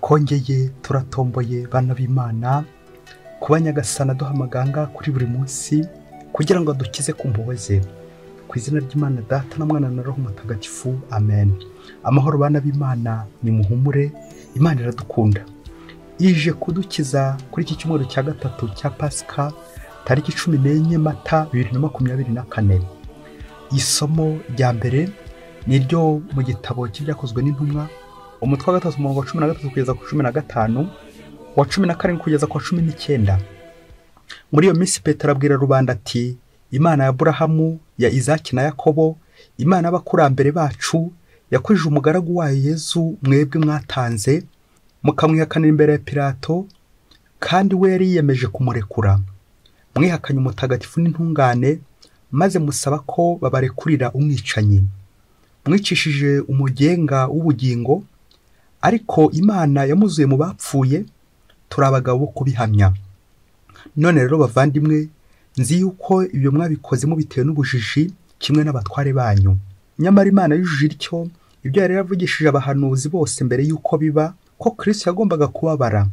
Twongeye turatomboye bana b'Imana kuba Nyagasana aduha amaganga kuri buri munsi kugira ngo adukize ku mpuhwe ze. Ku izina ry'Imana Data na Mwana na Roho Mutagatifu, amen. Amahoro bana b'Imana, nimuhumure, Imana iradukunda. Ije kudukiza kuri iki cyumweru cya gatatu cya Pasika, tariki 14 Mata 2024. Isomo rya mbere ni iryo mu gitabo cy'Ibyakozwe n'Intumwa, umutwe wa 3 umurongo wa 13 kugeza ku 15, wa 17 kugeza ku 19. Muri iyo minsi Petero abwira rubanda ati: Imana ya Aburahamu, ya Izaki na Yakobo, Imana y'abakurambere bacu, yakujije umugaragu wayo Yezu mwebwe mwatanze, mukamwihakanira imbere ya Pilato, kandi we yari yiyemeje kumurekura. Mwihakanye umutagatifu n'intungane, maze musaba ko babarekurira umwicanyi. Mwicishije umugenga w'ubugingo, ariko Imana yamuzuye mu bapfuye, turi abagabo bo kubihamya. None rero bavandimwe, nzi yuko ibyo mwabikoze mubitewe n'ubujiji kimwe n'abatware banyu. Nyamara Imana yujuje ityo ibyo yari yaravugishije abahanuzi bose mbere yuko biba, ko Kristo yagombaga kubabara.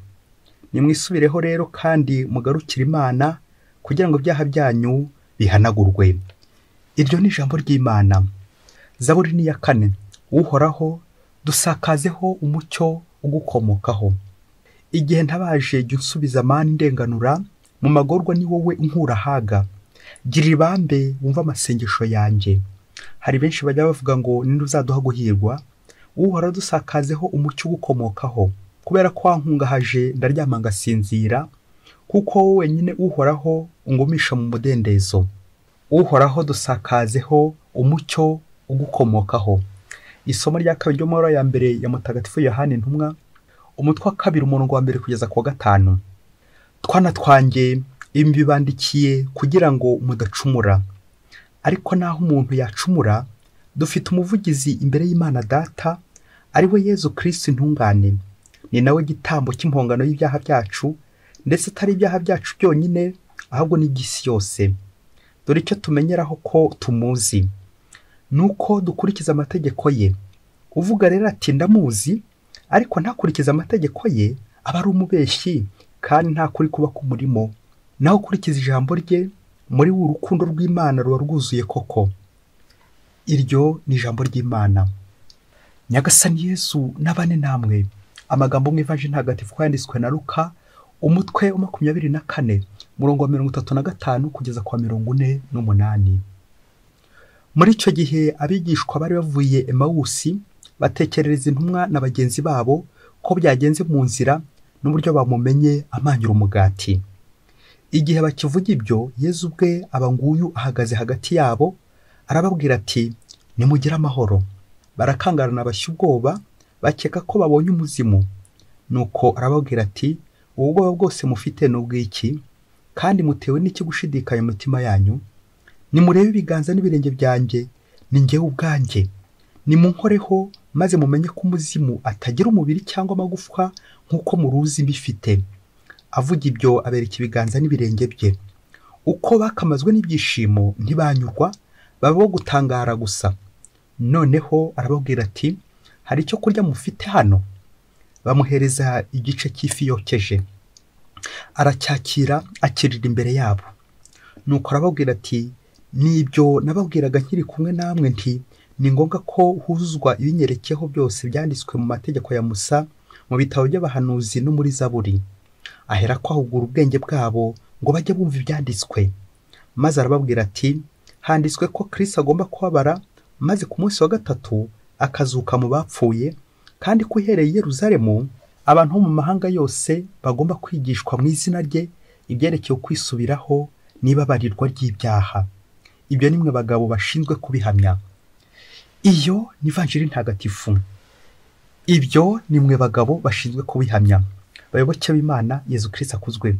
Nimwisubireho rero kandi mugarukire Imana kugira ngo ibyaha byanyu bihanagurwe. Iryo ni ijambo ry'Imana. Zaburi ni iya 4. Uhoraho, dusakazeho umucyo ugukomokaho. Igihe ntabaje jya unsubiza amani ndenganura, mu magorwa ni wowe unkura ahaga. Gira ibambe wumve amasengesho yanjye. Hari benshi bajya bavuga ngo ninde uzaduha guhirwa? Uhoraho dusakazeho umucyo ugukomokaho. Kubera ko wankungahaje ndaryama ngasinzira, kuko wowe wenyine Uhoraho ungumisha mu mudendezo. Uhoraho dusakazeho umucyo ugukomokaho. Isomo rya kabiri ryo mu ya mbere ya Mutagatifu Yohani Intumwa, umutwe wa 2 umurongo wa 1 kugeza ku wa 5. Twana twanjye, ibi mbibandikiye kugira ngo mudacumura. Ariko naho umuntu yacumura, dufite umuvugizi imbere y'Imana Data, ari we Yezu Kristo intungane. Ni nawe gitambo cy'impongano y'ibyaha byacu, ndetse atari ibyaha byacu byonyine, ahubwo n'iby'isi yose. Dore icyo tumenyeraho ko tumuzi, nuko dukurikiza amategeko ye. Uvuga rero ati ndamuzi, ariko ntakurikiza amategeko ye, aba ari umubeshyi, kandi nta kuri kuba kumurimo. Naho ukurikiza ijambo rye, muri we urukundo rw'Imana ruba rwuzuye koko. Iryo ni ijambo ry'Imana. Nyagasani Yesu n'abane namwe. Amagambo mu Ivanjiri Ntagatifu yanditswe na Luka, umutwe wa 24, murongo wa 35 kugeza kwa 48. Muri icyo gihe abigishwa bari bavuye Emawusi batekerereza intumwa na bagenzi babo ko byagenze mu nzira n'uburyo bamumenye amanyura umugati. Igihe bakivuga ibyo, Yezu ubwe aba nguyu ahagaze hagati yabo, arababwira ati: nimugire amahoro. Barakangarana bashya ubwoba, bakeka ko babonye umuzimu. Nuko arababwira ati: ubwoba bwose mufite ni ubw'iki? Kandi mutewe n'iki gushidikanya mu mitima yanyu? Nimurebe ibiganza n'ibirenge byanjye, ni njyewe ubwanjye. Nimunkoreho maze mumenye ko umuzimu atagira umubiri cyangwa amagufwa nk'uko muruzi mbifite. Avuga ibyo abereka ibiganza n'ibirenge bye. Uko bakamazwe n'ibyishimo ntibanyurwa, baba bo gutangara gusa. Noneho arababwira ati: hari icyo kurya mufite hano? Bamuhereza igice cy'ifi yokeje, aracyakira akirira imbere yabo. Nuko arababwira ati: nibyo nababwiraga nkiri kumwe namwe nti ni ngombwa ko huzuzwa ibinyerekeho byose byanditswe mu mategeko ya Musa, mu bitabo by'abahanuzi no muri Zaburi. Ahera ko ahugura ubwenge bwabo ngo bajye bumva ibyanditswe. Maze arababwira ati: handitswe ko Kristo agomba kubabara, maze ku munsi wa 3 akazuka mu bapfuye, kandi ko uhereye i Yerusalemu abantu bo mu mahanga yose bagomba kwigishwa mu izina rye ibyerekeye kwisubiraho n'ibabarirwa ry'ibyaha. Ibyo nimwe bagabo bashinzwe kubihamya. Iyo ni Ivanjiri Ntagatifu. Ibyo nimwe bagabo bashinzwe kubihamya. Bayoboke b'Imana, Yezu Kristo akuzwe.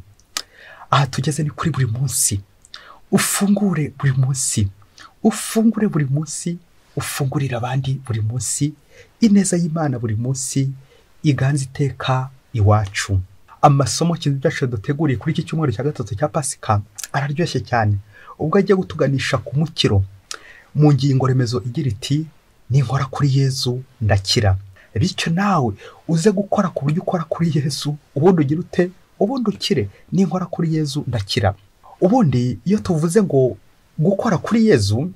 Aha tugeze ni kuri buri munsi. Ufungure buri munsi. Ufungure buri munsi, ufungurira abandi buri munsi, ineza y'Imana buri munsi iganze iteka iwacu. Amasomo kintu byacu duteguriye kuri iki cyumweru cya 3 cya Pasika araryoshye cyane, ubwo agiye gutuganisha ku mukiro mu ngingo remezo igira iti: ninkora kuri Yezu ndakira. Bityo nawe uze gukora ku buryo ukora kuri Yezu, ubundi ugira ute? Ubundi ukire. Ninkora kuri Yezu ndakira. Ubundi iyo tuvuze ngo gukora kuri Yezu,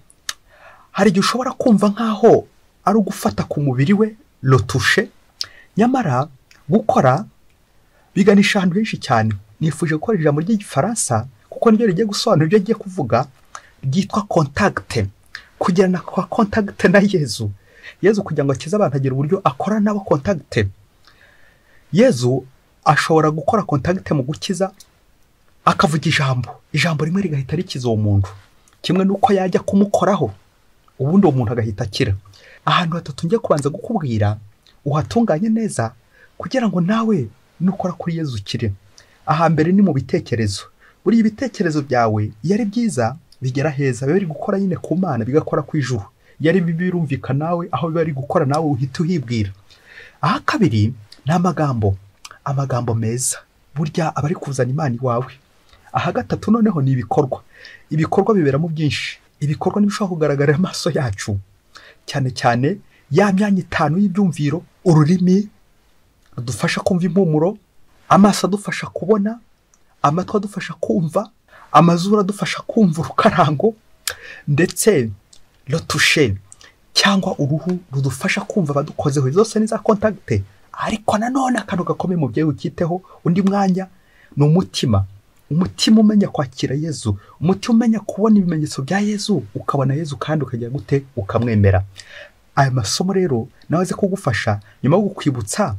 hari igihe ushobora kumva nkaho ari ugufata ku mubiri we, lotushe. Nyamara gukora biganisha ahantu henshi cyane. Nifuje gukora ijambo ry'Igifaransa kuko niryo rigiye gusobanura ibyo agiye kuvuga, ryitwa contact, kugirana kwa contact na Yezu. Yezu kugira ngo akize abantu agira uburyo akora nabo contact. Yezu ashobora gukora contact mu gukiza, akavuga ijambo, ijambo rimwe rigahita rikiza uwo muntu, kimwe nuko yajya kumukoraho ubundi uwo muntu agahita akira. Ahantu hatatu ngiye kubanza gukubwira uhatunganye neza kugira ngo nawe nukora kuri Yezu ukire. Ahambere ni mu bitekerezo. Buri ibitekerezo byawe iyo ari byiza bigera heza, biba biri gukora nyine ku Mana, bigakora ku ijuru. Iyo ari bibi birumvikana nawe aho biba biri gukora nawe uhita uhibwira. Aha kabiri ni amagambo, amagambo meza burya aba ari kuzana Imana iwawe. Aha gatatu noneho ni ibikorwa. Ibikorwa biberamo byinshi. Ibikorwa ntibishobora kugaragarira amaso yacu, cyane cyane ya myanya itanu y'ibyumviro: ururimi rudufasha kumva impumuro, amaso adufasha kubona, amatwi adufasha kumva, amazuru adufasha kumva urukarango, ndetse lotushe cyangwa uruhu rudufasha kumva abadukozeho. Zose ni za contact. Ariko nanone akantu gakomeye mubyeyi ukiteho undi mwanya ni umutima. Umutima umenya kwakira Yezu, umutima umenya kubona ibimenyetso bya Yezu, ukabona Yezu kandi ukagira gute? Ukamwemera. Aya masomo rero nawe aze kugufasha nyuma yo kukwibutsa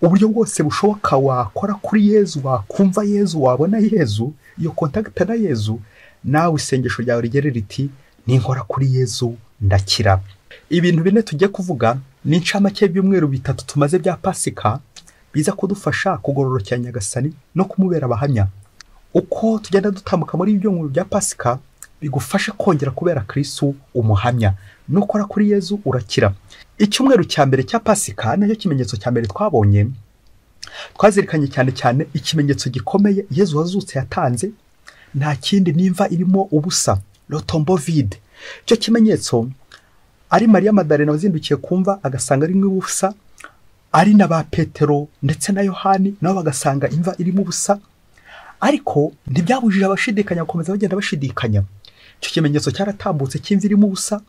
uburyo bwose bushoboka wakora kuri Yezu, wakumva Yezu, wabona Yezu, iyo contact na Yezu, nawe isengesho ryawe rigere riti ninkora kuri Yezu ndakira. Ibintu bine tugiye kuvuga ni incamake y'ibyumweru bitatu tumaze bya Pasika, biza kudufasha kugororokera Nyagasani no kumubera abahamya. Uko tugenda dutambuka muri ibyumweru bya Pasika bigufasha kongera kubera Kristo umuhamya. Nukora kuri Yezu urakira. Icyumweru cya mbere cya Pasika nacyo kimenyetso cya mbere twabonye, twazirikanye cyane cyane ikimenyetso gikomeye Yezu wazutse yatanze, nta kindi nimva irimo ubusa, le tombeau vide. Icyo kimenyetso ari Mariya Magdalena wazindukiye kumva agasanga ari ubusa, ari na ba Petero ndetse na Yohani nabo bagasanga imva irimo ubusa, ariko ntibyabujije abashidikanya gukomeza bagenda bashidikanya. Icyo kimenyetso cyaratambutse cy'imva irimo ubusa,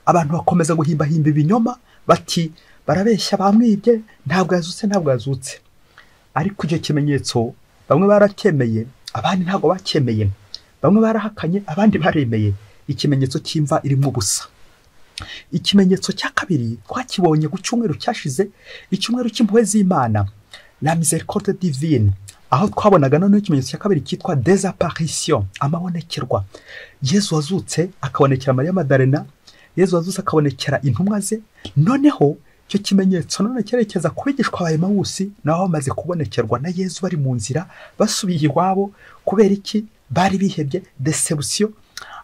abantu bakomeza guhimbahimba ibinyoma bati barabeshya, bamwibye, ntabwo yazutse, ntabwo yazutse. Ariko icyo kimenyetso bamwe baracyemeye, abandi ntabwo bacyemeye, bamwe barahakanye, abandi baremeye. Ikimenyetso cy'imva irimo ubusa. Ikimenyetso cya kabiri twakibonye ku cyumweru cyashize, icyumweru cy'impuhwe z'Imana, la miséricorde divine, aho twabonaga noneho ikimenyetso cya kabiri cyitwa desapparition, amabonekerwa. Yezu wazutse akabonekera Mariya Magdalena, Yezu wazutse akabonekera intumwa ze. Noneho icyo kimenyetso none cyerekeza ku bigishwa ba Emawusi, nabo bamaze kubonekerwa na Yezu bari mu nzira basubiye iwabo. Kubera iki? Bari bihebye, deception.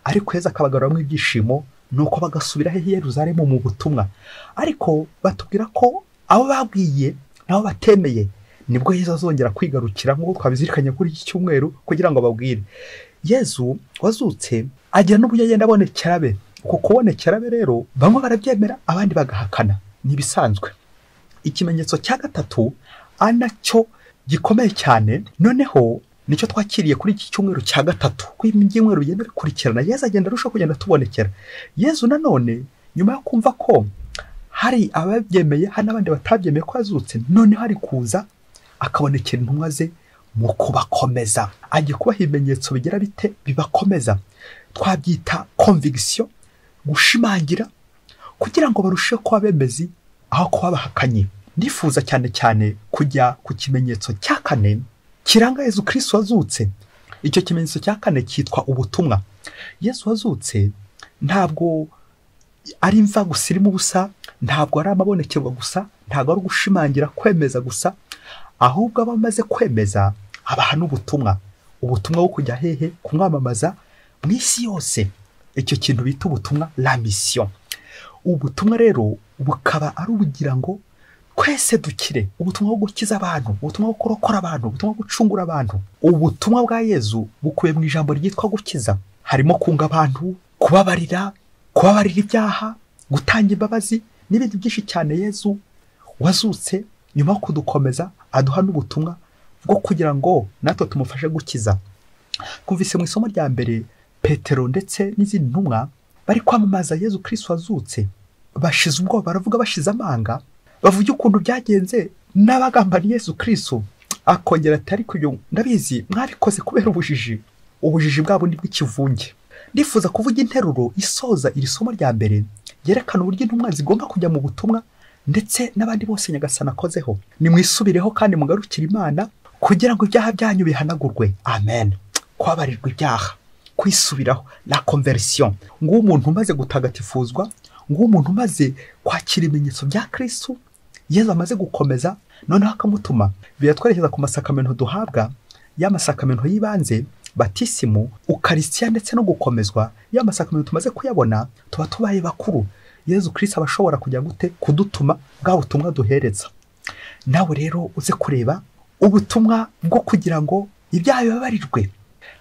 Ariko Yezu akabagaruramo ibyishimo, nuko bagasubira he? Yerusalemu mu butumwa. Ariko batubwira ko abo babwiye nabo batemeye, nibwo Yezu azongera kwigarukira nk'uko twabizirikanye kuri iki cyumweru kugira ngo babwire. Yezu wazutse agira n'uburyo agenda abonekera be. Uko kubonekera be rero bamwe barabyemera abandi bagahakana, ni ibisanzwe. Ikimenyetso cya gatatu anacyo gikomeye cyane noneho nicyo twakiriye kuri iki cyumweru cya gatatu, ko ibyumweru bigenda bikurikirana Yezu agenda arushaho kugenda tubonekera. Yezu nanone nyuma yo kumva ko hari ababyemeye hari n'abandi batabyemeye ko yazutse, noneho ari kuza akabonekera intumwa ze mu kubakomeza. Agiye kubaha ibimenyetso bigira bite? Bibakomeza. Twabyita conviction, gushimangira, kugira ngo barusheho kuba bemezi aho kuba bahakanyi. Ndifuza cyane cyane kujya ku kimenyetso cya kane kiranga Yezu Kristo wazutse. Icyo kimenyetso cya kane cyitwa ubutumwa. Yezu wazutse ntabwo ari imva gusa irimo ubusa, ntabwo ari amabonekerwa gusa, ntabwo ari gushimangira kwemeza gusa, ahubwo abamaze kwemeza abaha n'ubutumwa. Ubutumwa bwo kujya hehe? Kumwamamaza mu isi yose. Icyo kintu bita ubutumwa, la mission. Ubutumwa rero bukaba ari ubugira ngo twese dukire, ubutumwa bwo gukiza abantu, ubutumwa bwo kurokora abantu, ubutumwa bwo gucungura abantu. Ubutumwa bwa Yezu bukuye mu ijambo ryitwa gukiza. Harimo kunga abantu, kubabarira, kubabarira ibyaha, gutanga imbabazi n'ibindi byinshi cyane Yezu wazutse nyuma yo kudukomeza aduha n'ubutumwa bwo kugira ngo natwe tumufashe gukiza. Kumvise mu isomo rya mbere Petero ndetse n'izindi ntumwa bari kwamamaza Yezu Kristo wazutse, bashize ubwoba, baravuga bashize amanga, bavuga ukuntu byagenze n'abagambaniye Yezu Kristo. Akongera ati ariko ibyo ndabizi mwabikoze kubera ubujiji, ubujiji bwabo ni bw'ikivunge. Ndifuza kuvuga interuro isoza iri somo rya mbere yerekana uburyo intumwa zigomba kujya mu butumwa ndetse n'abandi bose Nyagasani akozeho. Nimwisubireho kandi mugarukire Imana kugira ngo ibyaha byanyu bihanagurwe. Amen. Kwabarirwa ibyaha, kwisubiraho, la conversion. Nguwo umuntu umaze gutagatifuzwa, nguwo umuntu umaze kwakira ibimenyetso bya Kristo, Yezu amaze gukomeza, noneho akamutuma. Biratwerekeza ku masakamento duhabwa, ya masakamento y'ibanze, batisimu, ukarisitiya ndetse no gukomezwa. Ya masakamento tumaze kuyabona, tuba tubaye bakuru. Yezu Kristo aba ashobora kujya gute kudutuma bwa butumwa duhereza. Nawe rero uze kureba ubutumwa bwo kugira ngo ibyaha bibabarirwe.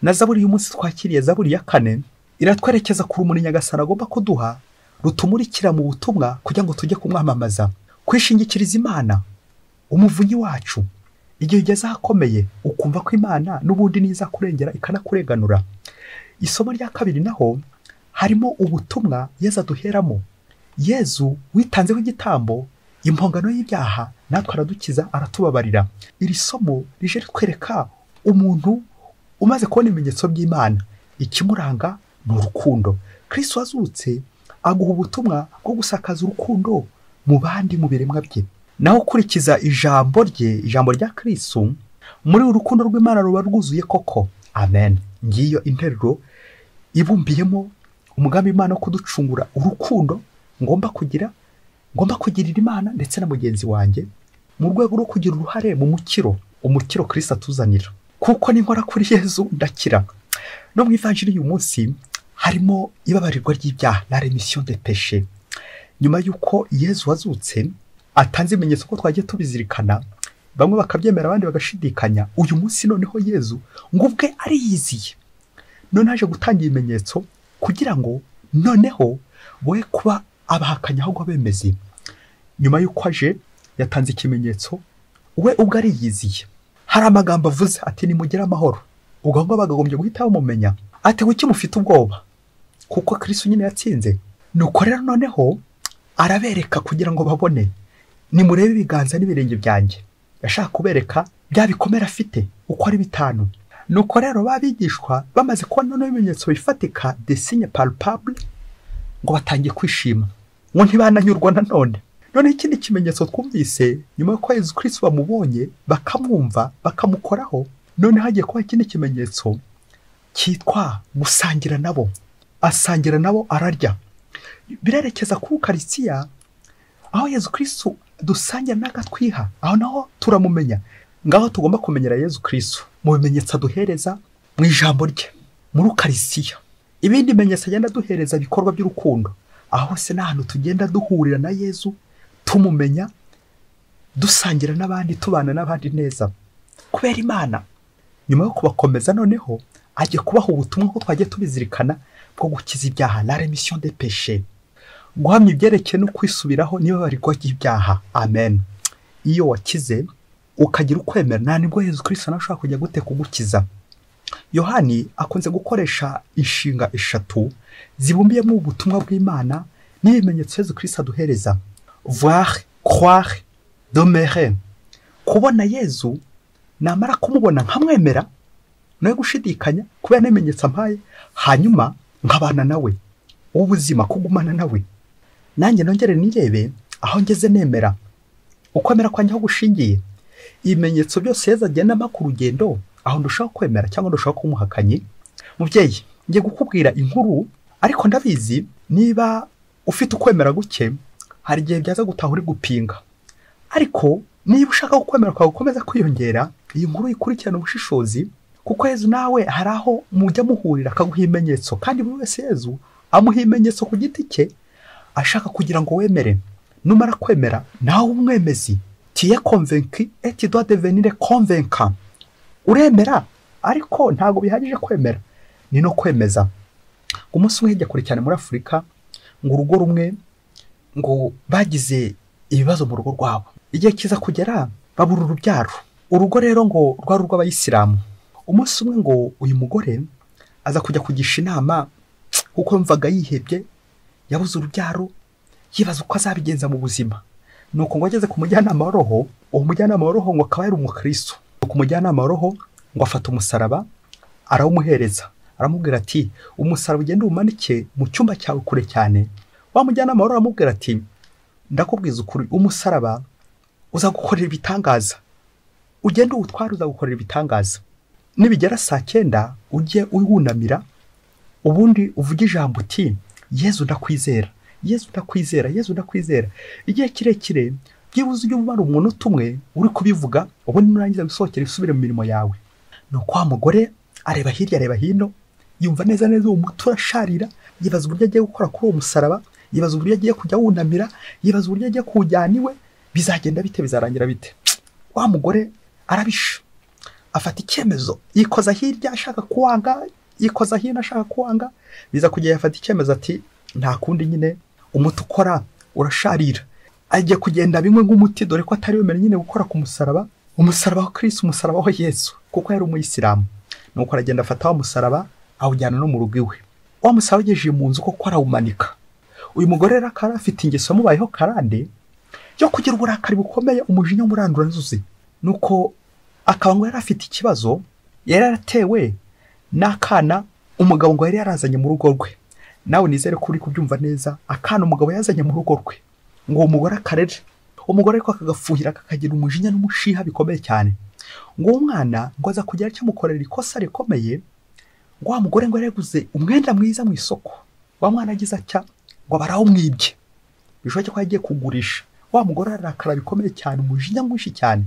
Na zaburi y'umunsi twakiriye, zaburi ya 4, iratwerekeza ku rumuri Nyagasani agomba kuduha rutumurikira mu butumwa kugira ngo tujye kumwamamaza. Kwishingikiriza Imana umuvunyi wacu. Igihe ugeze ahakomeye ukumva ko Imana n'ubundi niza kurengera ikanakurenganura. Isomo rya 2 naho harimo ubutumwa Yezu aduheramo. Yezu witanzeho igitambo, impongano y'ibyaha, natwe aradukiza, aratubabarira. Iri somo rije ritwereka umuntu umaze kubona ibimenyetso by'Imana, ikimuranga ni urukundo. Kristo wazutse aguha ubutumwa bwo gusakaza urukundo mu bandi, mu biremwa bye. Naho ukurikiza ijambo rye, ijambo rya Kristo, muri urukundo rw'Imana ruba rwuzuye koko. Amen. Ngiyo interuro ibumbiyemo umugambi Imana wo kuducungura, urukundo ngomba kugira, ngomba kugirira Imana ndetse na mugenzi wanjye, mu rwego rwo kugira uruhare mu mukiro, umukiro Kristo atuzanira. Kuko ninkora kuri Yezu ndakira. No mu ivanjiri y'uyu munsi harimo ibabarirwa ry'ibyaha, la rémission des péchés. Nyuma y'uko Yezu wazutse atanze ibimenyetso ko twagiye tubizirikana, bamwe bakabyemera abandi bagashidikanya, uyu munsi noneho Yezu ngo ubwe ariyiziye, none aje gutanga ibimenyetso kugira ngo noneho boye kuba abahakanya ahubwo abemezi. Nyuma y'uko aje yatanze ikimenyetso, we ubwe ariyiziye. Hari amagambo avuze ati nimugire amahoro. Ubwo ngo bagagombye guhita bamumenya, ati kuki mufite ubwoba? Kuko Kristo nyine yatsinze. Nuko rero noneho arabereka kugira ngo babone, nimurebe ibiganza n'ibirenge byanjye. Yashaka kubereka bya bikomere afite uko ari 5. Nuko rero babigishwa bamaze kubona noneho ibimenyetso bifatika, des signes palpables, ngo batangiye kwishima, ngo ntibananyurwa nanone. None ikindi kimenyetso twumvise nyuma y'uko Yezu Kristo bamubonye, bakamwumva, bakamukoraho, none hagiye kuba ikindi kimenyetso cyitwa gusangira nabo. Asangira nabo, ararya. Birerekeza ku Ukarisitiya, aho Yezu Kristo dusangira n'agatwiha, aho naho turamumenya. Ngaho tugomba kumenyera Yezu Kristo mu bimenyetso aduhereza mu ijambo rye, muri Ukarisitiya. Ibindi bimenyetso agenda aduhereza ibikorwa by'urukundo, aho se n'ahantu tugenda duhurira na Yezu, tumumenya, dusangira n'abandi, tubana n'abandi neza kubera Imana. Nyuma yo kubakomeza noneho agiye kubaha ubutumwa ko twagiye tubizirikana bwo gukiza ibyaha, la rémission des péchés, guhamya ibyerekeye no kwisubiraho n'ibabarirwa ry'ibyaha. Amen. Iyo wakize ukagira ukwemera, nta nibwo Yezu Kristo nawe ashobora kujya gute kugukiza. Yohani akunze gukoresha inshinga 3 zibumbiyemo ubutumwa bw'Imana n'ibimenyetso Yezu Kristo aduhereza: voir, croire, demeurer. Kubona Yezu, namara kumubona nkamwemera, nawe gushidikanya kubera n'ibimenyetso ampaye, hanyuma nkabana nawe, ubuzima kugumana nawe. Nanjye nongere nirebe aho ngeze nemera, ukwemera kwanjye aho gushingiye. Ibimenyetso byose Yezu agenda ampa ku rugendo, aho ndushaho kwemera cyangwa ndushaho kumuhakanyi. Mubyeyi, ngiye gukubwira inkuru, ariko ndabizi niba ufite ukwemera guke hari igihe byaza gutaha uri gupinga. Ariko niba ushaka ukwemera kwawe gukomeza kwiyongera, iyi nkuru ikurikirana ubushishozi, kuko Yezu nawe hari aho mujya muhurira akaguha ibimenyetso, kandi buri wese Yezu amuha ibimenyetso ku giti cye ashaka kugira ngo wemere. Numara kwemera nawe umwemezi, tu es convaincu et tu dois devenir convaincant. Uremera ariko ntago bihagije kwemera, ni no kwemeza. Umunsi umwe hirya kure cyane muri Afurika, ngo urugo rumwe ngo bagize ibibazo mu rugo rwabo. Igihe kiza kugera babura urubyaro. Urugo rero ngo rwari urw'abayisilamu. Umunsi umwe ngo uyu mugore aza kujya kugisha inama kuko yumvaga yihebye, yabuze urubyaro, yibaza uko azabigenza mu buzima. Nuko ngo ageze ku mujyanama wa roho, uwo mujyanama wa roho ngo akaba yari umukristo. Ku mujyanama wa roho ngo afata umusaraba arawumuhereza, aramubwira ati umusaraba ugende uwumanike mu cyumba cyawe kure cyane. Wa mujyanama wa roho aramubwira ati ndakubwiza ukuri, umusaraba uzagukorera ibitangaza, ugende uwutware uzagukorera ibitangaza. Nibigera saa 9 ujye uwunamira, ubundi uvuge ijambo uti Yezu ndakwizera, Yezu ndakwizera, Yezu ndakwizera. Igihe kirekire byibuze ujye umara umunota umwe uri kubivuga, ubundi nurangiza gusohokera usubire mu mirimo yawe. Nuko wa mugore areba hirya areba hino, yumva neza neza uwo muti urasharira, yibaza uburyo agiye gukora kuri uwo musaraba, yibaza uburyo agiye kujya wunamira, yibaza uburyo agiye kuwujyana iwe, bizagenda bite, bizarangira bite. Wa mugore arabisha, afata icyemezo, yikoza hirya ashaka kuwanga, yikoza hino ashaka kuwanga, biza kujya yafata icyemezo ati nta kundi nyine, umuti ukora urasharira. Agiye kugenda bimwe nk'umuti, dore ko atari wemerewe nyine gukora ku musaraba, umusaraba wa Kristo, umusaraba wa Yesu, kuko yari umuyisilamu. Nuko aragenda afata wa musaraba awujyana no mu rugo iwe. Wa musaraba ugejeje mu nzu koko arawumanika. Uyu mugore rero akaba afite ingeso yamubayeho karande yo kugira uburakari bukomeye, umujinya w'umuranduranzuzi. Nuko akaba ngo yari afite ikibazo, yari yaratewe n'akana umugabo ngo yari yarazanye mu rugo rwe. Nawe nizere ko uri kubyumva neza, akana umugabo yazanye mu rugo rwe ngo uwo mugore akarere. Umugore ariko akagafuhira, kakagira umujinya n'umushiha bikomeye cyane. Ngo uwo mwana ngo aza kugira icyo amukorera ikosa rikomeye, ngo wa mugore ngo yaguze umwenda mwiza mu isoko, wa mwana agize atya ngo barawumwibye, bishoboke ko yagiye kugurisha. Wa mugore arakara bikomeye cyane, umujinya mwinshi cyane.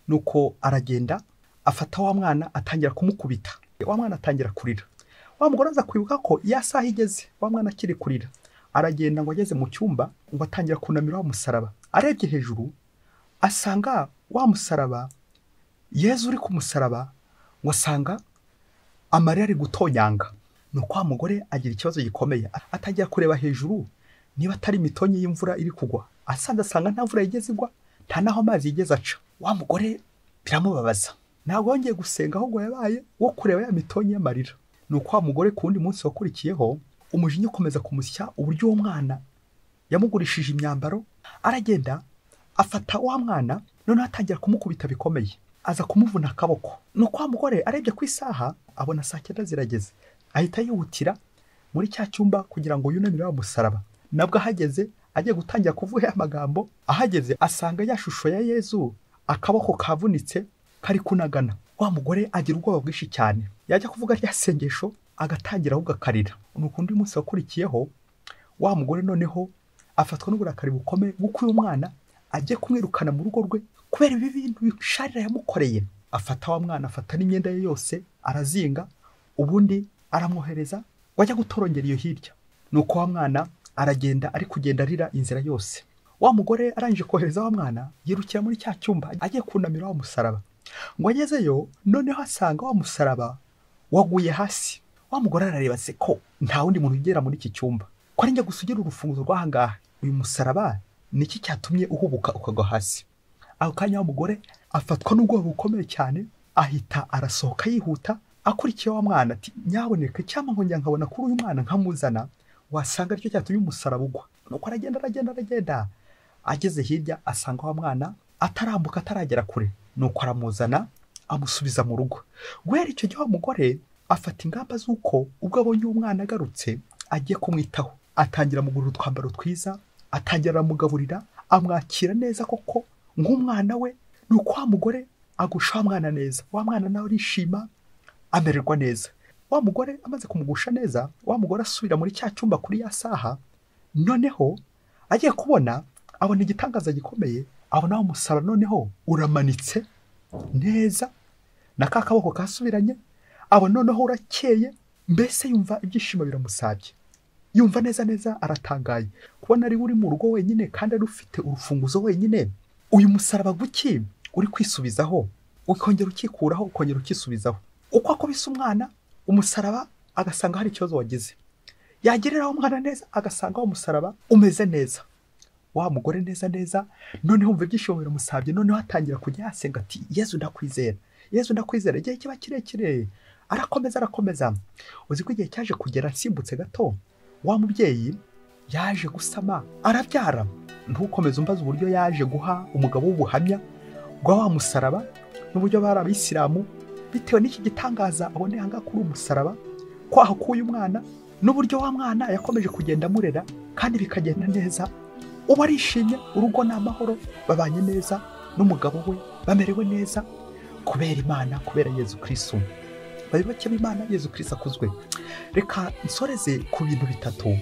Nuko aragenda afata wa mwana atangira kumukubita, wa mwana atangira kurira. Wa mugore aza kwibuka ko ya saha igeze, wa mwana akiri kurira, aragenda ngo ageze mu cyumba ngo atangira kunamira wa musaraba. Arebye hejuru asanga wa musaraba, Yezu uri ku musaraba, ngo asanga amarira ari gutonyanga. Nuko wa mugore agira ikibazo gikomeye, atangira kureba hejuru niba atari imitonyi y'imvura iri kugwa, asanze asanga nta mvura yigeze igwa, nta naho amazi yigeze aca. Wa mugore biramubabaza, ntabwo yongeye gusenga, ahubwo yabaye wo kureba ya mitonyi y'amarira. Nuko wa mugore ku wundi munsi wakurikiyeho, umujinya ukomeza kumusya uburyo uwo mwana yamugurishije imyambaro, aragenda afata wa mwana noneho atangira kumukubita bikomeye, aza kumuvuna akaboko. Nuko wa mugore arebye ku isaha abona saa 9 zirageze, ahita yihutira muri cya cyumba kugira ngo yunamire wa musaraba. Nabwo ahageze agiye gutangira kuvuga amagambo, ahageze asanga ya shusho ya Yezu akaboko kavunitse kari kunagana. Wa mugore agira ubwoba bwinshi cyane, yajya kuvuga rya sengesho agatangira ahubwo akarira. Nuko undi munsi wakurikiyeho wa mugore noneho afatwa n'uburakari bukomeye bw'uko uyu mwana agiye kumwirukana mu rugo rwe kubera ibi bintu bisharira yamukoreye. Afata wa mwana, afata n'imyenda ye yose arazinga, ubundi aramwohereza wajya gutorongera iyo hirya. Nuko wa mwana aragenda, ari kugenda arira inzira yose. Wa mugore arangije kohereza wa mwana, yirukira muri cya cyumba agiye kunamira wa musaraba. Ngo agezeyo noneho asanga wa musaraba waguye hasi. Wa mugore arareba se ko nta wundi muntu ugera muri iki cyumba, ko ari njye gusa ugira urufunguzo rw'ahangaha, uyu musaraba niki cyatumye uhubuka ukagwa hasi? Ako kanya wa mugore afatwa n'ubwoba bukomeye cyane, ahita arasohoka yihuta akurikiye wa mwana ati nyaboneka cyangwa ngo njya nkabona kuri uyu mwana nkamuzana, wasanga aricyo cyatumye umusaraba ugwa. Nuko aragenda aragenda aragenda, ageze hirya asanga wa mwana atarambuka ataragera kure. Nuko aramuzana amusubiza mu rugo. Guhera icyo gihe wa mugore afata ingamba z'uko ubwo abonye umwana agarutse agiye kumwitaho, atangira amugurira utwambaro twiza, atangira aramugaburira, amwakira neza koko nk'umwana we. Nuko wa mugore agusha wa mwana neza, wa mwana nawe arishima amererwa neza. Wa mugore amaze kumugusha neza, wa mugore asubira muri cya cyumba kuri ya saha. Noneho agiye kubona abona igitangaza gikomeye, abona wa musaraba noneho uramanitse neza na ka kaboko kasubiranye, abona noneho urakeye, mbese yumva ibyishimo biramusabye, yumva neza neza aratangaye kubona ari uri mu rugo wenyine kandi ari ufite urufunguzo wenyine. Uyu musaraba guki uri kwisubizaho, ukongera ukikuraho, ukongera ukisubizaho. Uko akubise umwana umusaraba agasanga hari ikibazo wagize, yagereraho umwana neza agasanga uwo musaraba umeze neza. Wa mugore neza neza noneho umva ibyishimo biramusabye, noneho atangira kujya yasenga ati Yezu ndakwizera, Yezu ndakwizera. Igihe kiba kirekire arakomeza arakomeza. Uzi ko igihe cyaje kugera nsimbutse gato, wa mubyeyi yaje gusama arabyara. Ntukomeze umbaza uburyo yaje guha umugabo w'ubuhamya bwa wa musaraba n'uburyo bari abayisilamu, bitewe n'iki gitangaza aboneye aha ngaha kuri umusaraba ko ahakuye umwana, n'uburyo wa mwana yakomeje kugenda amurera kandi bikagenda neza. Ubu arishimye, urugo ni amahoro, babanye neza n'umugabo we, bamerewe neza kubera Imana, kubera Yezu Kristo. Bayoboke b'Imana, Yezu Kristo akuzwe. Reka nsoreze ku bintu bitatu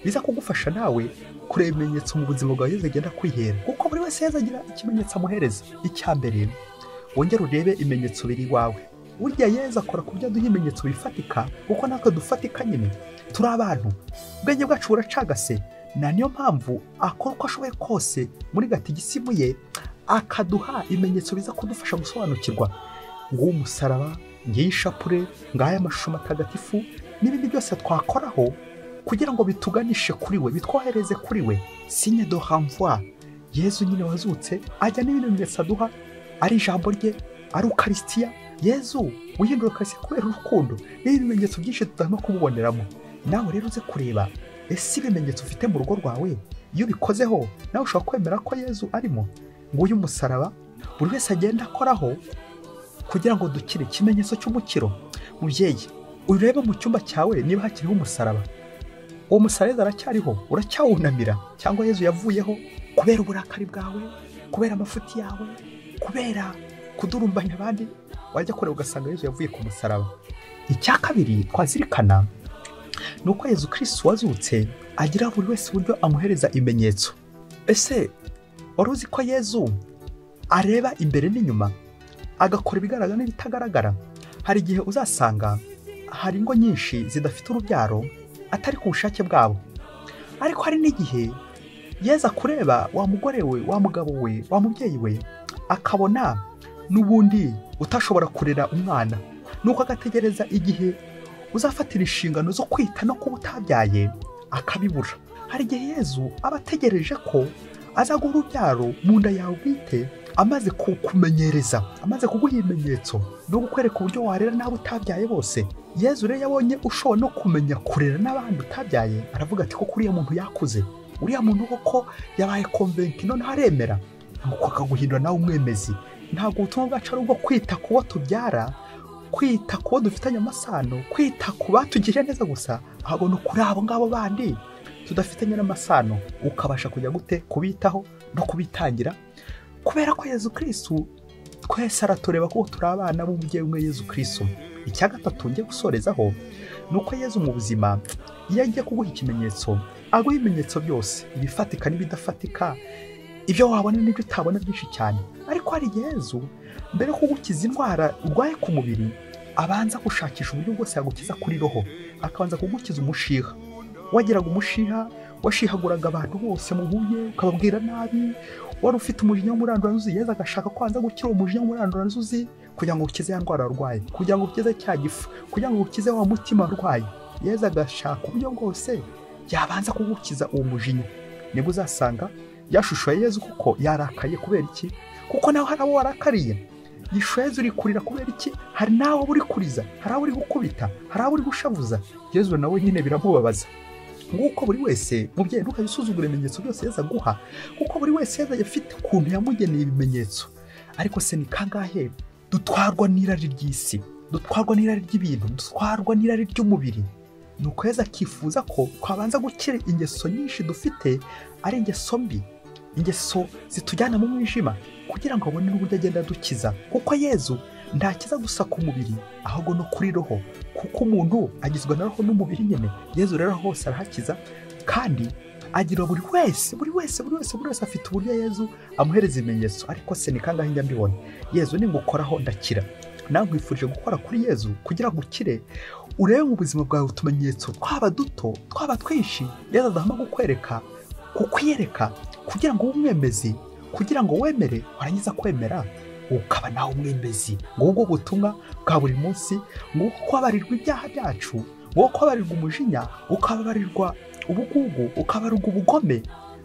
biza kugufasha nawe kureba ibimenyetso mu buzima bwawe Yezu agenda kwihera, kuko buri wese Yezu agira ikimenyetso amuhereza. Icya mbere, wongere urebe ibimenyetso biri iwawe. Burya Yezu akora ku byo aduha ibimenyetso bifatika, kuko natwe dufatika nyine, turi abantu, ubwenge bwacu buracagase. Na niyo mpamvu akora uko ashoboye kose muri gatigisimu ye akaduha ibimenyetso biza kudufasha gusobanukirwa. Nguwo umusaraba, ngiyi ishapure, ngaya amashusho matagatifu n'ibindi byose twakoraho kugira ngo bituganishe kuri we, bitwohereze kuri we. Signe de renvoi, Yezu nyine wazutse ajya n'ibindi bimenyetso aduha, ari ijambo rye, ari Ukarisitiya. Yezu wihindura Ukarisitiya kubera urukundo, n'ibindi bimenyetso byinshi tudahwema kumuboneramo. Nawe rero uze kureba ese ibimenyetso ufite mu rugo rwawe, iyo ubikozeho nawe ushobora kwemera ko Yezu arimo. Nguyu umusaraba buri wese agenda akoraho kugira ngo dukire, ikimenyetso cy'umukiro. Mubyeyi, urebe mu cyumba cyawe niba hakiriho umusaraba. Uwo musaraba aracyariho, uracyawunamira, cyangwa Yezu yavuyeho kubera uburakari bwawe, kubera amafuti yawe, kubera kudurumbanya abandi? Wajya kureba ugasanga Yezu yavuye ku musaraba. Icya kabiri twazirikana ni uko Yezu Kristo wazutse agira buri wese uburyo amuhereza ibimenyetso. Ese wari uzi ko Yezu areba imbere n'inyuma, agakora ibigaragara n'ibitagaragara? Hari igihe uzasanga hari ingo nyinshi zidafite urubyaro atari ku bushake bwabo, ariko hari n'igihe Yezu akureba wa mugore we, wa mugabo we, wa mubyeyi we, akabona n'ubundi utashobora kurera umwana, nuko agategereza igihe uzafatira inshingano zo kwita no kuba utabyaye akabibura. Hari igihe Yezu aba ategereje ko azaguha urubyaro mu nda yawe bwite, amaze kukumenyereza, amaze kuguha ibimenyetso no kukwereka uburyo warera n'abo utabyaye bose. Yezu rero yabonye ushobora no kumenya kurera n'abandi utabyaye, aravuga ati koko uriya muntu yakuze, uriya muntu koko yabaye konvenki, noneho aremera, nuko akaguhindura nawe umwemezi. Ntabwo ubutumwa bwacu ari ubwo kwita ku bo tubyara, kwita ku bo dufitanye amasano, kwita ku batugiriye neza gusa, ahubwo no kuri abo ngabo bandi tudafitanye n'amasano, ukabasha kujya gute kubitaho no kubitangira, kubera ko Yezu Kristo twese aratureba kuko turi abana b'umubyeyi umwe Yezu Kristo. Icya gatatu ngiye gusorezaho ni uko Yezu mu buzima iyo agiye kuguha ikimenyetso, aguha ibimenyetso byose, ibifatika n'ibidafatika, ibyo wabona n'ibyo utabona byinshi cyane. Ariko hari Yezu mbere yo kugukiza indwara urwaye ku mubiri, abanza gushakisha uburyo bwose yagukiza kuri roho, akabanza kugukiza umushiha. Wagiraga umushiha, washihaguraga abantu bose muhuye, ukababwira nabi, wari ufite umujinya w'umuranduranzuzi, Yezu agashaka kwanza gukira umujinya w'umuranduranzuzi kugira ngo ukize ya ndwara warwaye, kugira ngo ukize cya gifu, kugira ngo ukize wa mutima warwaye. Yezu agashaka uburyo bwose yabanza kugukiza uwo mujinya. Nibwo uzasanga yashusho ya Yezu kuko yarakaye. Kubera iki? Kuko nawe hari abo warakariye. Ishusho ya Yezu uri kurira kubera iki? Hari nawe uri kuriza, hari abo uri gukubita, hari abo uri gushavuza. Yezu nawe nyine biramubabaza. Nguko buri wese, mubyeyi, ntukajye usuzugura ibimenyetso byose Yezu aguha, kuko buri wese Yezu afite ukuntu yamugeneye ibimenyetso. Ariko se ni kangahe dutwarwa n'irari ry'isi, dutwarwa n'irari ry'ibintu, dutwarwa n'irari ry'umubiri? Nuko Yezu akifuza ko twabanza gukira ingeso nyinshi dufite, ari ingeso mbi, ingeso zitujyana mu mwijima, kugira ngo abone n'uburyo agenda adukiza. Kuko Yezu ntakiza gusa ku mubiri, ahubwo no kuri roho, kuko umuntu agizwe na roho n'umubiri nyine. Yezu rero hose arahakiza, kandi agira buri wese, buri wese, buri wese, buri wese afite uburyo Yezu amuhereza ibimenyetso. Ariko se ni kangahe njya mbibona? Yezu ningukoraho ndakira. Nawe nkwifurije gukora kuri Yezu kugira ngo ukire, urebe mu buzima bwawe utumenyetso twaba duto, twaba twinshi, Yezu adahama kukwereka, kukwiyereka, kugira ngo ube umwemezi, kugira ngo wemere, warangiza kwemera ukaba nawe umwemezi. Ngubwo butumwa bwa buri munsi, nguko kubabarirwa ibyaha byacu, nguko kubabarirwa umujinya, ukababarirwa ubugugu, ukababarirwa ubugome,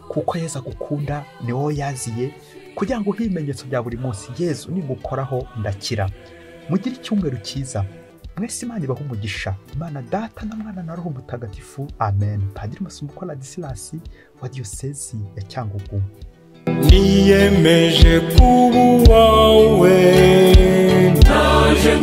Kuko Yezu agukunda, ni wowe yaziye kugira ngo uhe ibimenyetso bya buri munsi. Yezu ningukoraho ndakira. Mugire icyumweru cyiza mwese, Imana ibahe umugisha. Imana Data na Mwana na Roho Mutagatifu, amen. Padiri Masumbuko Ladislas wa Diyosezi ya Cyangugu. Niyemeje kuba uwawe, naje.